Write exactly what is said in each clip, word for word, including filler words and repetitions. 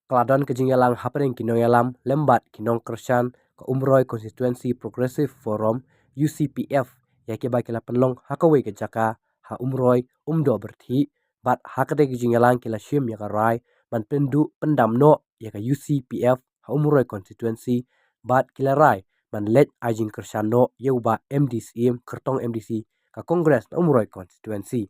Ka la don ka jingïalang hapdeng ki nongïalam lem bad ki nongkyrshan ka Umroi Constituency Progressive Forum, U C P F, ïa kiba ki la pynlong ha kawei ka jaka ha Umroi, Umdoh Byrthih, bad ha katei ka jingïalang ki la shim ïa ka rai ban pynduh pyndam noh ïa ka U C P F ha Umroi Constituency, bad ki la rai ban leit ai jingkyrshan noh ïa u Bah M D Syiem, kyrtong M D C ka Congress na Umroi Constituency.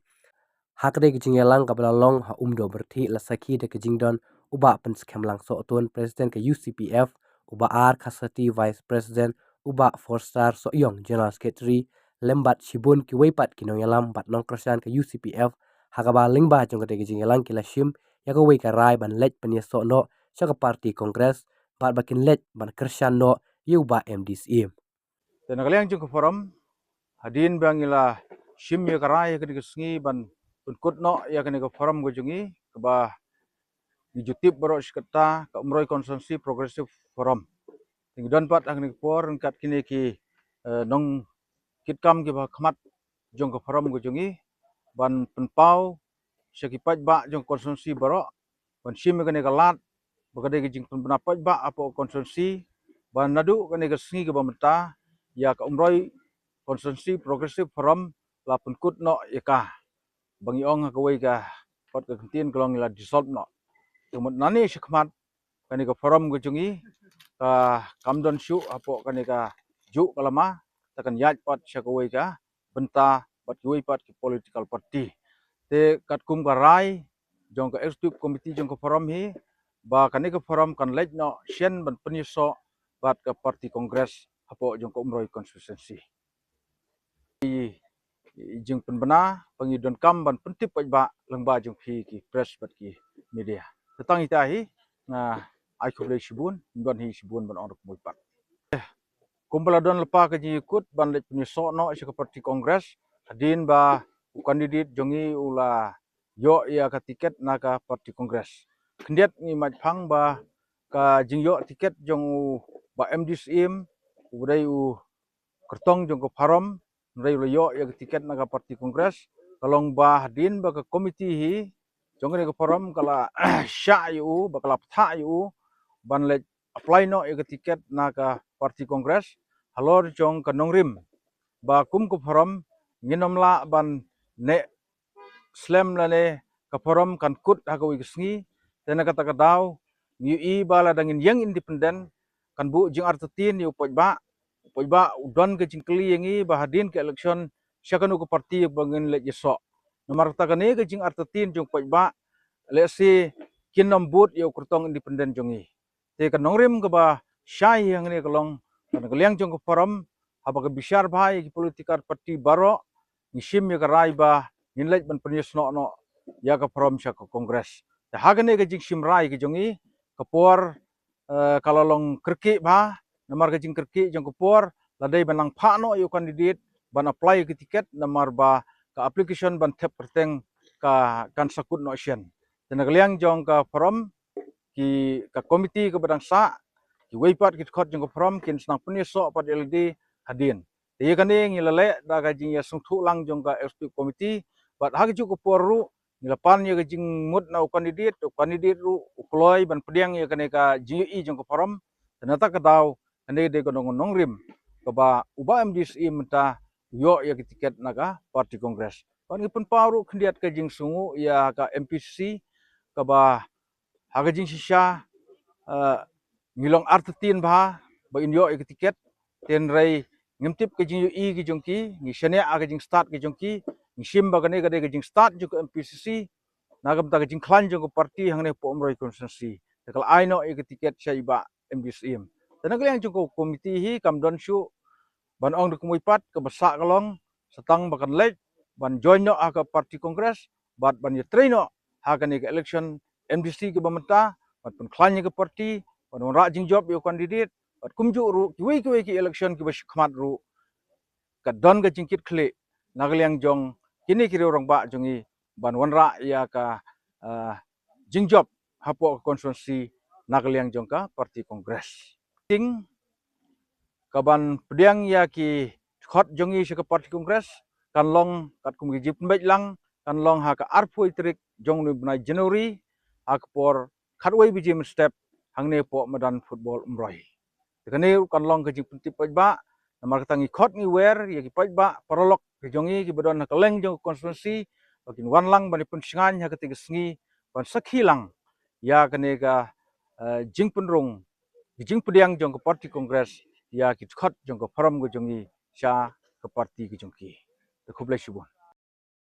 Ha katei ka jingïalang kaba la long ha Umdoh Byrthih, la sakhi da ka jingdon u Bah Pynskhem Langsohtun, President ka U C P F, u Bah R Khasati, Vice President, u Bah Forstar Sohiong, General Secretary, lem bad shibun kiwei pat ki nongïalam bad nongkyrshan ka U C P F, ha kaba lyngba jong katei ka jingïalang ki la shim ïa kawei ka rai ban leit pynïasoh noh sha ka party Congress, bad ba kin leit ban kyrshan noh ïa u Bah M D Syiem. Te na ka liang jong ka forum, hadien ba ngi la shim ïa ka rai ha kane ka sngi ban pynkut noh ïa kane ka forum ka jong ngi, kaba ngi ju tip baroh shi katta, ka Umroi Constituency Progressive Forum. Te ngi don pat ha kane ka por ryngkat kine ki, eh, nongkitkam kiba khmat jong ka forum ka jong ngi, ban pynpaw sha ki paidbah jong ka constituency baroh, ban shim ïa kane ka lad ba ka dei ka jingpynbna paidbah hapoh ka constituency, ba naduh kane ka sngi kaba mynta, ïa ka Umroi Constituency Progressive Forum la pynkut noh ïa ka, ba ngi ong ha kawei ka, pat ka kyntien ka long ngi la dissolve noh. Te mut nangne shakhmat, kane ka forum ka jong ngi ka kam don shuh hapoh kane ka juh ka lama, te kan ïaid pat sha kawei ka bynta bad kiwei pat ki political party. Te katkum ka rai jong ka executive committee jong ka forum hi, ba kane ka forum kan leit noh shen ban pynïasoh bad ka party Congress hapoh jong ka Umroi Constituency. I, i jingpynbna ba ngi donkam ban pyntip paidbah lyngba jong phi ki press bad ki media. Te tang ita hi, nga ai khublei shibun, don hi shibun ban ong ruh kumba pat. Kumba la don lypa ka jingïakut ban leit pynïasoh noh sha ka party Congress, hadien ba u candidate jong ngi u la ïoh ïa ka tiket na ka party Congress. Khyndiat ngi mad phang ba ka jingïoh tiket jong u Bah M D Syiem, u dei u kyrtong jong ka forum, hynrei u la ïoh ïa ka tiket na ka party Congress, ka long ba hadien ba ka committee hi jong kane ka forum ka la shah ïa u, ba ka la bthah ïa u ban leit apply noh ïa ka tiket na ka party Congress halor jong ka nongrim ba kum ka forum ngin ym lah ban neh slem lane ka forum kan kut ha kawei ka sngi. Te na kata ka daw ngi ïohi ba lada ngin ïeng independent, kan buh jingartatien ïa u paidbah. U paidbah u don ka jingkylli ïa ngi ba hadien ka election sha kano ka party ba ngin leit ïasoh. Namar kata kane ka jingartatien jong u paidbah, lehse kin ym bud ïa u kyrtong independent jong ngi. Te ka nongrim kaba shai hangne ka long, na ka liang jong ka forum, haba ka bishar bha ïa ki political party baroh, ngi shim ïa ka rai ba ngin leit ban pynïasnoh noh ïa ka forum sha ka Congress. Te ha kane ka jingshim rai ka jong ngi, ka por, eh, ka la long kyrkieh bha, namar ka jingkyrkieh jong ka por la dei ban nang phah noh ïa u candidate ban apply ïa ka tiket, namar ba ka application ban thep kyrteng ka kan sa kut noh shen. Te na ka liang jong ka forum, ki, ka committee kaba dang sah, kiwei pat ki dkhot jong ka forum kin sa nang pynïasoh pat ïa lade hadien. Te ïa kane ngi la leh da ka jingïasngewthuh lang jong ka executive committee, bad ha kajuh ka por ruh ngi la pan ïa ka jingmut na u candidate, u candidate ruh u kloi ban pdiang ïa kane ka jingïohi jong ka forum. Te na kata ka daw kane ka dei ka nong, nongrim kaba u Bah M D Syiem mynta u ïoh ïa ka tiket na ka party Congress. Bad ngi pynpaw ruh khyndiat ka jingsngewnguh ïa ka M P C C kaba ha ka jingshisha, eh, ngi long artatien bha ba in ïoh ïa ka tiket. Hynrei ngim tip ka jingïohi ka jong ki, ngi shaniah ha ka jingstad ka jong ki, ngi shim ba kane ka dei ka jingstad jong ka M P C C na ka bynta ka jingkhlaiñ jong ka party hangne hapoh Umroi constituency. Te ka la ai noh ïa ka tiket sha i Bah M D Syiem. Te na ka liang jong ka committee hi kam don shuh ban ong da kumwei pat, kaba sah ka long sa tang ba kan leit ban join noh ha ka party Congress, bad ban ïatrei noh ha kane ka election M D C kaba mynta, ban pynkhlaiñ ïa ka party, ban wanrah jingjop ïa u candidate, bad kumjuh ruh kiwei kiwei ki election kiba sha khmat ruh, ka don ka jingkitkhlieh na ka liang jong kine ki riew rangbah jong ngi ban wanrah ïa ka, ah, jingjop hapoh ka constituency na ka liang jong ka party Congress. Ting, kaban pdiang ïa ki dkhot jong ngi sha ka party Congress kan long katkum ki jingpynbeit lang, kan long ha ka arphew tarik jong une u bnai January, ha ka por khatwei baje mynstep hangne hapoh madan football Umroi. Te kane ruh kan long ka jingpyntip paidbah, namar kata ngi khot ngi wer ïa ki paidbah paralok ki jong ngi kiba don ha kylleng jong ka constituency ba kin wan lang ban ïa pynshngaiñ ha kata ka sngi ban sakhi lang ïa kane ka, eh, jingpynrung, ka jingpdiang jong ka party Congress ïa ki dkhot jong ka forum ka jong ngi sha ka party ka jong ki. Te khublei shibun.